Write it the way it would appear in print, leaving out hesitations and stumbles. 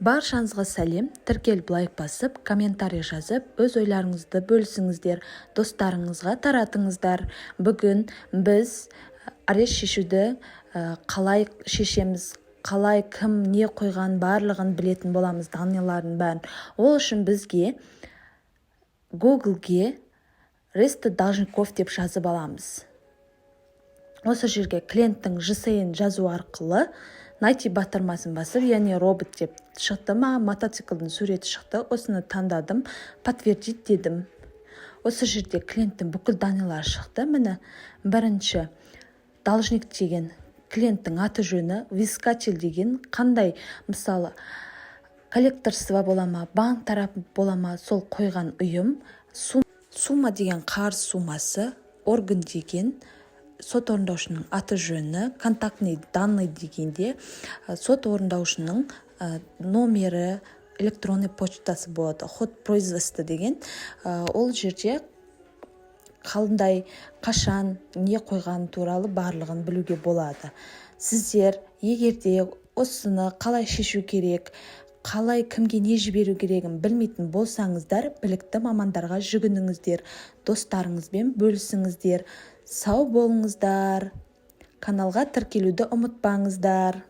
Баршаңызға сәлем! Тіркеліп, лайк басып, комментарий жазып, өз ойларыңызды бөлісіңіздер, достарыңызға таратыңыздар. Бүгін біз арест шешуді қалай шешеміз, қалай, кім не қойған, барлығын білетін боламыз, данныйлардың бәрін. Ол үшін бізге Гуглге «аресты должников» деп жазып аламыз. Осы жерге клиенттің ЖСН жазу арқылы «Найти» батырмасын басып, яғни робот деп шықты ма, мотоциклдің суреті шықты, осыны таңдадым, «Подтвердить» дедім. Осы жерде клиенттің бүкіл данныйлары шықты. Міне, бірінші должник деген клиенттің аты жөні, взыскатель деген қандай, мысалы, коллекторство бола ма, банк тарапы бола ма, сол қойған ұйым, сумма деген қарыз суммасы, орган деген сот орындаушының аты жөні, контактные данные дегенде сот орындаушының номері, электронный почтасы болады. Ход производства деген ол жерде қандай, қашан, не қойған туралы барлығын білуге болады. Сіздер егер де осыны қалай шешу керек, қалай, кімге не жіберу керегін білмейтін болсаңыздар, білікті мамандарға жүгініңіздер, достарыңызбен бөлісіңіздер. Сау болыңыздар! Каналға тіркелуді ұмытпаңыздар.